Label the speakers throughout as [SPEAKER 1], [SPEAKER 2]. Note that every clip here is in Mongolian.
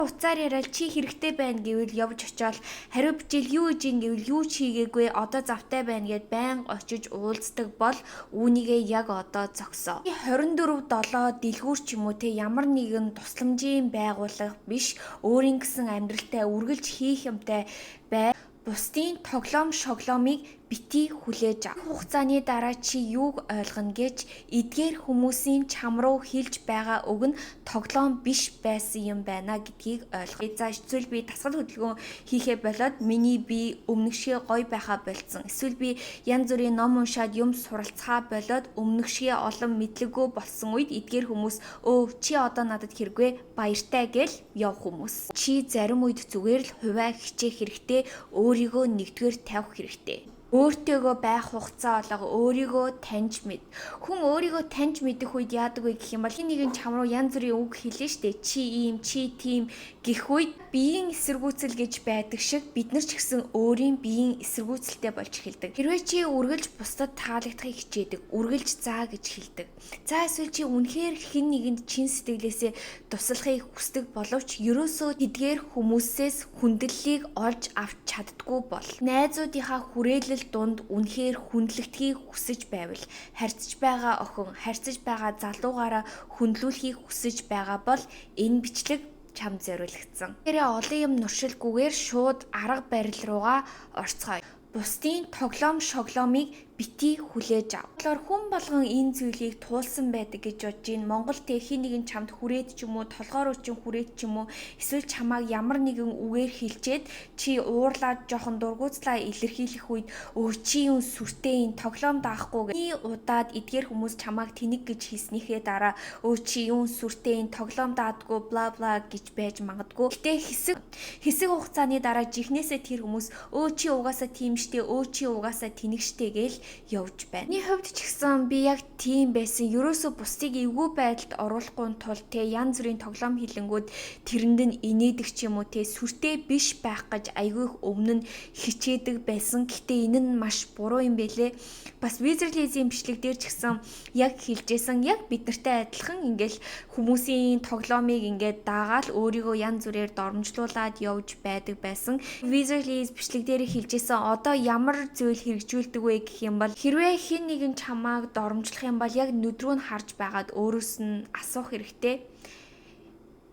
[SPEAKER 1] Утсаар яриад чи хэрэгтэй байна гэвэл явж очиод, хариу бичээл юу гэж ин гэвэл юу ч хийгээгүй, одоо завтай байна гэд байнга очиж уулздаг бол үүнийгээ яг одоо зогсоо. 24/7 дэлгүүр ч юм уу те, ямар нэгэн тусламжийн байгууллага биш, өөрийн гэсэн амьдралтай, үргэлж хийх юмтай бай. Бусдын тоглоом шоглоомыг битгий хүлээж ав. Хугацааны дараа чи юуг ойлгоно гэж эдгээр хүмүүсийн чам руу хэлж байгаа үг нь тоглоом биш байсан юм байна гэдгийг ойлгоо. За, эсвэл би дасгал хөдөлгөөн хийхээ болоод миний бие өмнөх шиг гоё байхаа больцсон. Эсвэл би янз бүрийн ном уншаад, юм суралцахаа болоод өмнөх шиг олон мэдлэггүй болсон үед эдгээр хүмүүс "Өө, чи одоо надад хэрэггүй, баяртай" гэл явах хүмүүс. Чи зарим үед зүгээр л хувиа хичээх хэрэгтэй, өөрийгөө нэгдүгээр тавих хэрэгтэй. Өөртөөгөө байх хугацаа олго, өөрийгөө таньж мэд. Хүн өөрийгөө таньж мэдэх үед яадаг вэ гэх юм бол хэн нэгэн чам руу янз бүрийн үг хэлнэ штэ. Чи ийм, чи тийм гэх үед биеийн эсэргүүцэл гэж байдаг шиг бид нар ч гэсэн өөрийн биеийн эсэргүүцэлтэй болж эхэлдэг. Хэрвээ чи үргэлж бусдад таалагдахыг хичээдэг, үргэлж заа гэж хэлдэг. За, эсвэл чи үнэхээр хэн нэгэнд чин сэтгэлээсээ туслахыг хүсдэг боловч ерөөсөө тэдгээр хүмүүсээс хүндлэлийг олж авч чаддаггүй бол, найзуудынхаа хүрээлэл дунд үнэхээр хүндлэгдэхийг хүсэж байвал, харьцаж байгаа охин, харьцаж байгаа залуугаараа хүндлүүлэхийг хүсэж байгаа бол энэ бичлэг чам зориулагдсан. Тэгэхээр олон юм нуршилгүйгээр шууд арга барил руугаа орцгоё. Бусдын тоглоом шоглоомыг битгий хүлээж ав. Тэгэхээр хүн болгон энэ зүйлийг туулсан байдаг гэж бодож байна. Монгол те, хэн нэгэн чамд хүрээд ч юм уу, толгой руу чинь хүрээд ч юм уу, эсвэл чамааг ямар нэгэн үгээр хэлчээд чи уурлаад жоохон дургүйцлээ илэрхийлэх үед "Өө, чи юм сүртэй, энэ тоглоом даахгүй" гэх удаад эдгээр хүмүүс чамааг тэнэг гэж хэлснийхээ дараа "Өө, чи юм сүртэй, энэ тоглоом даадгүй, бла бла" гэж байж магадгүй. Гэтэ хэсэг хэсэг хугацааны дараа жихнээсээ тэр хүмүүс "Өө, чи угаасаа тийм штэ, өө, чи угаасаа тэнэг штэ" гээл явж байна. Миний хувьд ч гэсэн би яг тийм байсан. Ерөөсөө бусдыг эвгүй байдалд оруулахгүй тулд те, янз бүрийн тоглоом хилэнгүүд тэрэнд нь инээдэг ч юм уу те, сүртэй биш байх гэж айгүй их өмнө нь хичээдэг байсан. Гэтэ энэ нь маш буруу юм бэлээ. Бас Wizard-ийн бичлэг дээр ч гэсэн яг хэлжсэн, яг бид нартай адилхан ингээл хүмүүсийн тоглоомыг ингээд дагаал өөрийгөө янз бүрээр доромжлуулад явж байдаг байсан. Wizard бичлэг дээр хэлжсэн, одоо ямар зүйл хэрэгжүүлдэг вэ гэх юм бол хэрвээ хэн нэгэн чамааг доромжлох юм бол яг нүд рүү нь харж байгаад өөрөөс нь асуух хэрэгтэй.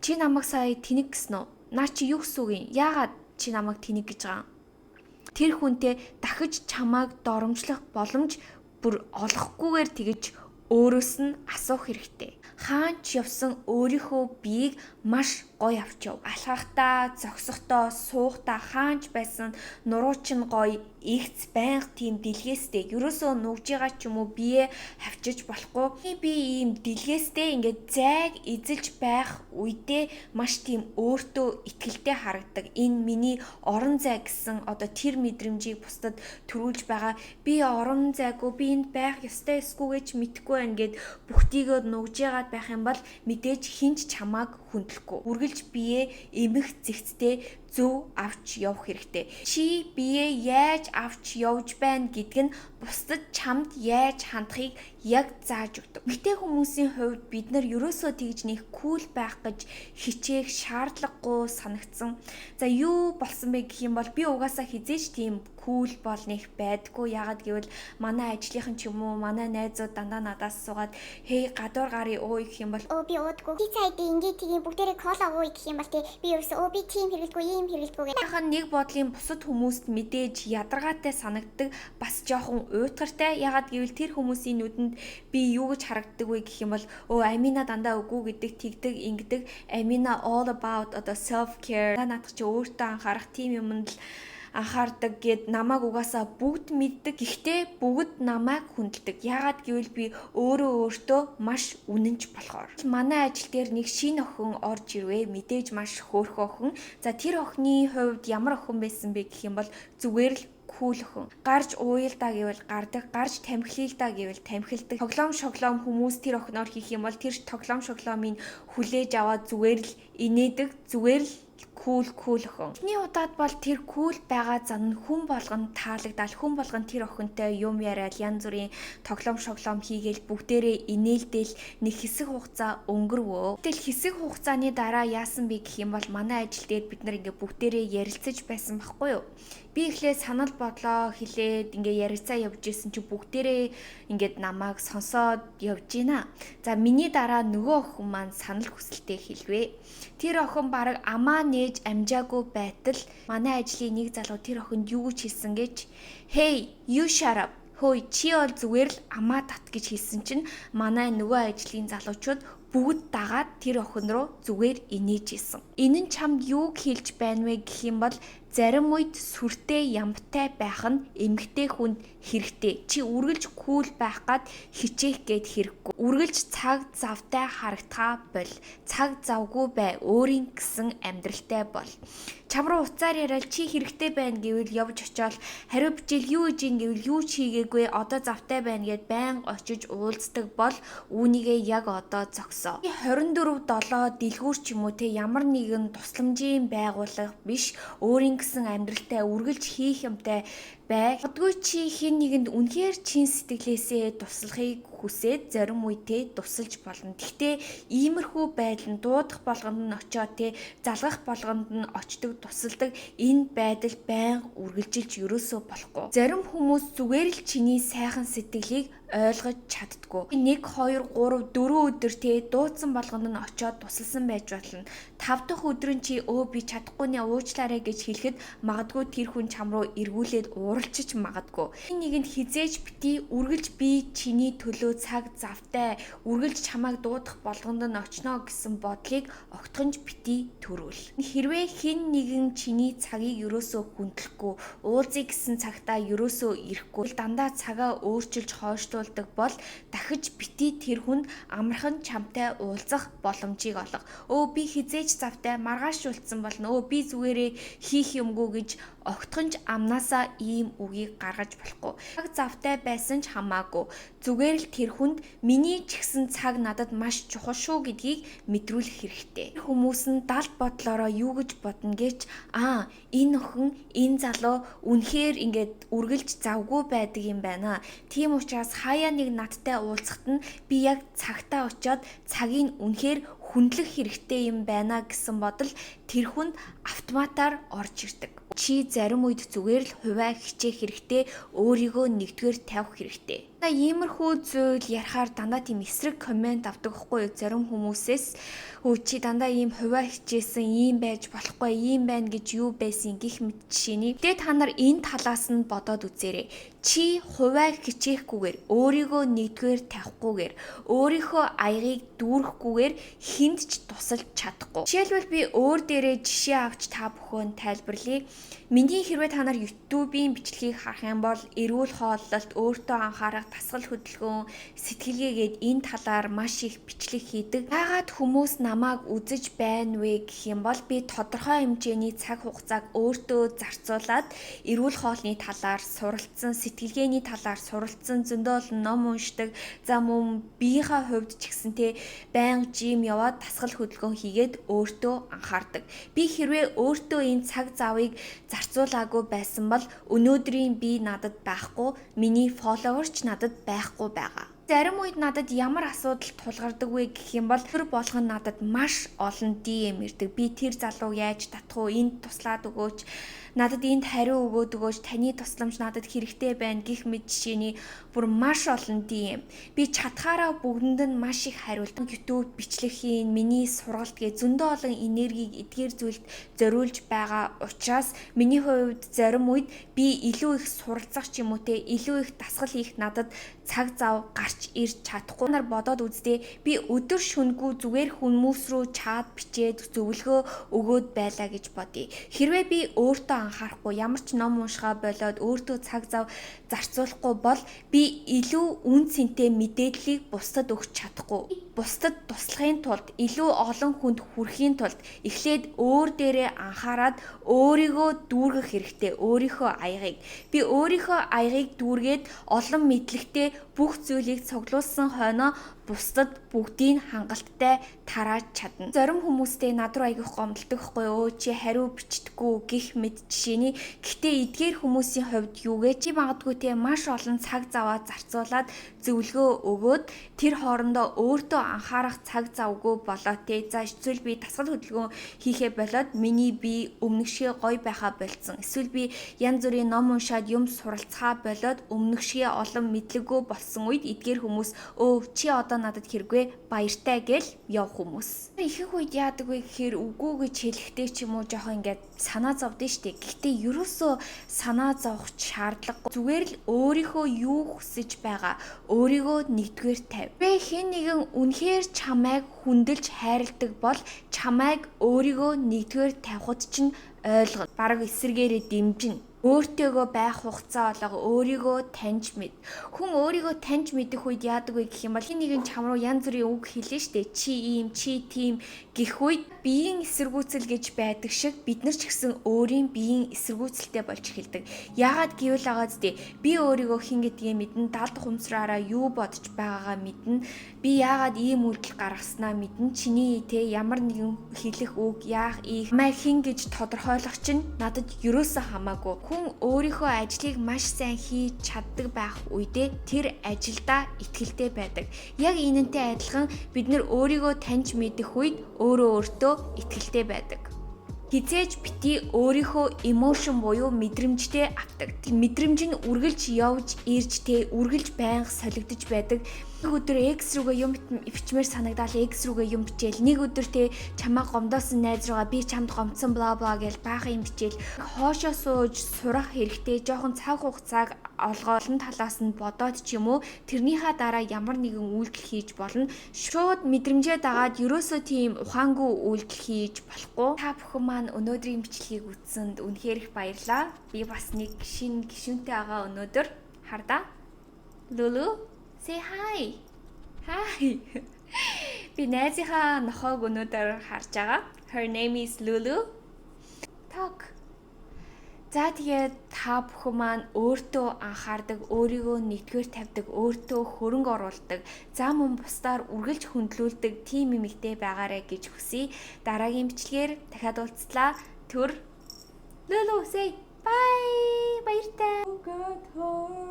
[SPEAKER 1] Чи намайг сая тэнэг гэсэн үү? Наа чи юу гэсэн үг юм? Яагаад чи намайг тэнэг гэж байгаа юм? Тэр хүнтэй дахиж чамааг доромжлох боломж бүр олохгүйгээр тэгэж өөрөөс нь асуух хэрэгтэй. Хаана ч явсан өөрийнхөө биеийг маш гоё авч яв. Алхахдаа, зогсохдоо, суухдаа, хаана ч байсан нуруу чинь гоё, эгц, байнга тийм дэлгээстэй. Ерөөсөө нүгж байгаа ч юм уу бие хавчиж болохгүй. Би ийм дэлгээстэй ингээд зайг эзэлж байх үедээ маш тийм өөртөө итгэлтэй харагдаг. Энэ миний орон зай гэсэн одоо тэр мэдрэмжийг бусдад төрүүлж байгаа. Би орон зайгүй, би энд байх ёстой эсгүй гэж мэдэхгүй байна гэд бүхтийгөө нугж яагаад байх юм бол мэдээж хэн ч чамааг хүндлэхгүй. Үргэлж бие эмх зэгцтэй, зөв авч явах хэрэгтэй. Чи бие яаж авч явж байна гэдг нь бусдад чамд яаж хандахыг яг зааж өгдөг. Гэтэ хүмүүсийн хувьд бид нар ерөөсөө тэгж нэг cool байх гэж хичээх шаардлагагүй санагдсан. За, юу болсон бэ гэх юм бол би угаасаа хэзээ ч тийм cool бол нэг байдгүй. Яагаад гэвэл манай ажлынхан ч юм уу, манай найзууд дандаа надаас суугаад "Хей, гадуур гарыг ууя" гэх юм бол
[SPEAKER 2] "Өө, би уудаггүй. Пицца идэ, ингээ тгийн, бүгдээрээ кола ууя" гэх юм бол тий би ерөөсөө "Өө, би тийм хэрэглэдэггүй, ийм хэрэглэдэггүй" гэх.
[SPEAKER 1] Яхан нэг бодлын бусад хүмүүст мэдээж ядаргаатай санагддаг, бас жоохон уйтгартай. Яагаад гэвэл тэр хүмүүсийн нүдэнд би юу гэж харагддаг вэ гэх юм бол "Өө, Амина дандаа үгүй гэдэг, тэгдэг, ингэдэг. Амина all about одоо self care. Наадах чи өөртөө анхаарах, тийм юмд л анхаардаг" гэд намайг угаасаа бүгд мэддэг. Гэхдээ бүгд намайг хүндэлдэг. Яагаад гэвэл би өөрөө өөртөө маш үнэнч болохоор. Манай ажил дээр нэг шинэ охин орж ирвэ. Мэдээж маш хөөрхөн охин. За, тэр охины хувьд ямар охин байсан бэ гэх юм бол зүгээр л cool охин. Гарч ууя л даа гэвэл гардаг, гарч тамхилъя л даа гэвэл тамхилдаг. Тоглоом шоглоом хүмүүс тэр охиноор хийх юм бол тэр тоглоом шоглоомыг хүлээж аваад зүгээр л инээдэг, зүгээр л Cool cool охин. Эхний удаад бол тэр cool байгаа зан нь хүн болгонд таалагдал, хүн болгон тэр охинтой юм яриад, янз бүрийн тоглоом шоглоом хийгээл бүгдээрээ инээлдэл нэг хэсэг хугацаа өнгөрвөө. Тэгэл хэсэг хугацааны дараа яасан бэ гэх юм бол манай ажил дээр бид нар ингээ бүгдээрээ ярилцаж байсан байхгүй юу? Би эхлээд санал бодлоо хэлээд ингээ ярилцаа явж исэн чи бүгдээрээ ингээд намайг сонсоод явж гинэ. За, миний дараа нөгөө охин маань санал хүсэлтээ хэлвэ. Тэр охин бараг амаа нээж амжаагүй байтал манай ажлын нэг залуу тэр охинд юу гэж хэлсэн гэж, "Hey, you shut up. Хөөе, чи бол зүгээр л амаа тат" гэж хэлсэн чинь манай нөгөө ажлын залуучууд бүгд дагаад тэр охин руу зүгээр инээж исэн. Энэ нь чамд юуг хэлж байна вэ гэх юм бол зарим үед сүртэй, ямбтай байх нь эмэгтэй хүнд хэрэгтэй. Чи үргэлж cool байх гад хичээх гээд хэрэггүй. Үргэлж цаг завтай харагдахаа боль. Цаг завгүй бай. Өөрийн гэсэн амьдралтай бол. Чам руу утсаар яриад чи хэрэгтэй байна гэвэл явж очиод, хариу бичээл юу хийж ийн гэвэл юу ч хийгээгүй, одоо завтай байна гэд байнга очиж уулздаг бол үүнийгээ яг одоо зогсоо. 24/7 дэлгүүр ч юм уу те, ямар нэгэн тусламжийн байгууллага биш, өөрийн гэсэн амьдралтай, үргэлж хийх юмтай бай. Магадгүй чи хэн нэгэнд үнэхээр чин сэтгэлээсээ туслахыг хүсээд зарим үедээ тусалж болно. Гэхдээ иймэрхүү байдал нь дуудах болгонд нь очиод те, залгах болгонд нь очдог, тусалдаг энэ байдал байнга үргэлжилж ерөөсөө болохгүй. Зарим хүмүүс зүгээр л чиний сайхан сэтгэлийг ойлгож чаддаггүй. 1 2 3 4 өдөр те, дуудсан болгонд нь очиод тусалсан байж болно. 5 дахь өдөр нь чи "Өө, би чадахгүй нэ, уучлаарай" гэж хэлэхэд магадгүй тэр хүн чам руу эргүүлээд ууралчиж магадгүй. Нэгэнд хэзээ ч битгий үргэлж би чиний төлөө цаг завтай, үргэлж чамайг дуудах болгонд нь очно гэсэн бодлыг огтхонч битгий төрүүл. Хэрвээ хэн нэгэн чиний цагийг ерөөсөө хүндлэхгүй, уулзъя гэсэн цагтаа ерөөсөө ирэхгүй, дандаа цагаа өөрчилж хойшлуулдаг бол дахиж битгий тэр хүнд амархан чамтай уулзах боломжийг олго. "Өө, би хэзээ ч завтай, маргааш уулзсан болно. Өө, би зүгээрээ хийх юмгүй" гэж огтхонч амнаасаа ийм үгийг гаргаж болохгүй. Цаг завтай байсан ч хамаагүй. Зүгээр л тэр хүнд миний ч гэсэн цаг надад маш чухал шүү гэдгийг мэдрүүлэх хэрэгтэй. Хүмүүс нь далд бодлороо юу гэж бодно гэж, "Аа, энэ охин, энэ залуу үнэхээр ингээд үргэлж завгүй байдаг юм байна. Тийм учраас хаяа нэг надтай уулзахад нь би яг цагтаа очиод цагийг үнэхээр хүндлэх хэрэгтэй юм байна" гэсэн бодол тэр хүнд автоматар орж ирдэг. Чи зарим үед зүгээр л хувиа хичээх хэрэгтэй, өөрийгөө нэгдүгээр тавих хэрэгтэй. Та иймэрхүү зүйл ярихаар дандаа тийм эсрэг comment авдаг хгүй юу зарим хүмүүсээс. "Өө, чи дандаа ийм хувиа хичээсэн, ийм байж болохгүй, ийм байна" гэж юу байсан гэх мэт жишээний. Тэгээ та нар энэ талаас нь бодоод үзээрэй. Чи хувиа хичээхгүйгээр, өөрийгөө нэгдүгээр тавихгүйгээр, өөрийнхөө аягийг дүүрэхгүйгээр хэнд ч тусалж чадахгүй. Жишээлбэл, би өөр дээрээ жишээ авч та бүхэн тайлбарлая. Миний хэрвээ та нар YouTube-ийн бичлэгийг харах юм бол эрүүл хооллолт, өөртөө анхаарах, дасгал хөдөлгөөн, сэтгэлгээгээд энэ талаар маш их бичлэг хийдэг. Яагаад хүмүүс намайг үзэж байна вэ гэх юм бол би тодорхой хэмжээний цаг хугацааг өөртөө зарцуулаад эрүүл хоолны талаар суралцсан, сэтгэлгээний талаар суралцсан, зөндөө олон ном уншдаг. За, мөн биеийнхээ хувьд ч гэсэн те, байнга gym яваад, дасгал хөдөлгөөн хийгээд өөртөө анхаардаг. Би хэрвээ өөртөө энэ цаг завыг зарцуулаагүй байсан бол өнөөдрийн би надад байхгүй, миний follower ч надад байхгүй байгаа. Зарим үед надад ямар асуудал тулгардаг вэ гэх юм бол тэр болгон надад маш олон DM ирдэг. "Би тэр залууг яаж татах вэ? Энд туслаад өгөөч. Надад энд хариу өгөөд өгөөч. Таны тусламж надад хэрэгтэй байна" гэх мэт жишээний бүр маш олон DM. Би чадхаараа бүгдэнд нь маш их хариулдаг. YouTube бичлэг хийн, миний сургалт гэ зөндөө олон энергийг эдгээр зүйлд зориулж байгаа учраас миний хувьд зарим үед би илүү их суралцах ч юм уу те, илүү их дасгал хийх надад цаг зав гарч ирж чадахгүй. Нар бодоод үзтээ, би өдөр шөнөгүй зүгээр хүмүүс рүү чат бичээд, зөвлөгөө өгөөд байлаа гэж бодъё. Хэрвээ би өөртөө анхаарахгүй, ямар ч ном уншихаа болоод өөртөө цаг зав зарцуулахгүй бол би илүү үнэ цэнтэй мэдээллийг бусдад өгч чадахгүй. Бусдад туслахын тулд, илүү олон хүнд хүрэхийн тулд эхлээд өөр дээрээ анхаарад өөрийгөө дүүргэх хэрэгтэй, өөрийнхөө аягийг. Би өөрийнхөө аягийг дүүргээд олон мэдлэгтэй бүх зүйлийг цуглуулсан хойноо Бусдад бүгдийг хангалттай тарааж чадна. Зарим хүмүүстэй над руу аягүйх гомдолдог хгүй өө, чи хариу бичдэггүй гэх мэт жишээний. Гэхдээ эдгээр хүмүүсийн хувьд юугээ чи магадгүй те маш олон цаг заваа зарцуулаад зөвлөгөө өгөөд тэр хоорондоо өөртөө анхаарах цаг завгүй болоо те. За, эсвэл би дасгал хөдөлгөөн хийхээ болоод миний бие өмнөх шиг гоё байхаа больцсон. Эсвэл би янз бүрийн ном уншаад, юм суралцахаа болоод өмнөх шиг олон мэдлэггүй болсон үед эдгээр хүмүүс "Өө, чи одоо надад хэрэггүй, баяртай" гэл явах хүмүүс. Ихэнх үед яадаг вэ гэхээр үгүй гэж хэлэхдээ ч юм уу жоохон ингээд санаа зовдсон штэ. Гэхдээ ерөөсөө санаа зовох шаардлагагүй. Зүгээр л өөрийнхөө юу хүсэж байгаа өөрийгөө нэгдүгээр тавь. Бэ хэн нэгэн үнэхээр чамайг хүндэлж хайрладаг бол чамайг өөрийгөө нэгдүгээр тавихад чинь ойлгоно. Бараг эсрэгээрээ дэмжинэ. Өөртөөгөө байх хугацаа олго, өөрийгөө таньж мэд. Хүн өөрийгөө таньж мэдэх үед яадаг вэ гэх юм бол нэгэн чам руу янз бүрийн үг хэлнэ штэ. Чи ийм, чи тийм гэх үед биеийн эсэргүүцэл гэж байдаг шиг бид нар ч гэсэн өөрийн биеийн эсэргүүцэлтэй болж эхэлдэг. Яагаад гэвэл байгаа зү, би өөрийгөө хэн гэдгийг мэднэ, далд ухамсараараа юу бодож байгаагаа мэднэ. Би яагаад ийм үйлдэл гаргаснаа мэднэ. Чиний те ямар нэгэн хэлэх үг, яах ийх май хэн гэж тодорхойлох чинь надад ерөөсөө хамаагүй. Хүн өөрийнхөө ажлыг маш сайн хийж чаддаг байх үедээ тэр ажилдаа итгэлтэй байдаг. Яг энэнтэй адилхан бид нар өөрийгөө таньж мэдэх үед өөрөө өөртөө итгэлтэй байдаг. Хэзээ ч битгий өөрийнхөө emotion буюу мэдрэмжтэй авдаг. Мэдрэмж нь үргэлж явж ирж те үргэлж байнга солигдож байдаг. Нэг өдөр ex рүүгээ юм бичмээр санагдаал ex рүүгээ юм бичээл, нэг өдөр те чамаа гомдоосон найз руугаа би чамд гомдсон бла бла гэж баахан юм бичээл, хоошоо сууж сурах хэрэгтэй, жоохон цаг хугацааг олгоо, олон талаас нь бодоод ч юм уу, тэрнийхаа дараа ямар нэгэн үйлдэл хийж болно. Шууд мэдрэмжээ дагаад ерөөсөө тийм ухаангүй үйлдэл хийж болохгүй. Та бүхэн маань өнөөдрийн бичлэгийг үзсэнд үнэхээр их баярлалаа. Би бас нэг шинэ гишүүнтэй байгаа өнөөдөр. Хардаа. Лулу, say hi. Hi. Би найзынхаа нохойг өнөөдөр харж байгаа. Her name is Lulu. Talk. За, тэгээд та бүхэн маань өөртөө анхаардаг, өөрийгөө нэгдүгээр тавьдаг, өөртөө хөрөнгө оруулдаг, за мөн бусдаар үргэлж хүндлүүлдэг тийм эмэгтэй байгаарай гэж хүсье. Дараагийн бичлэгээр дахиад уулзлаа. Түр. Lulu, say bye. Баяртай.
[SPEAKER 3] Got hurt.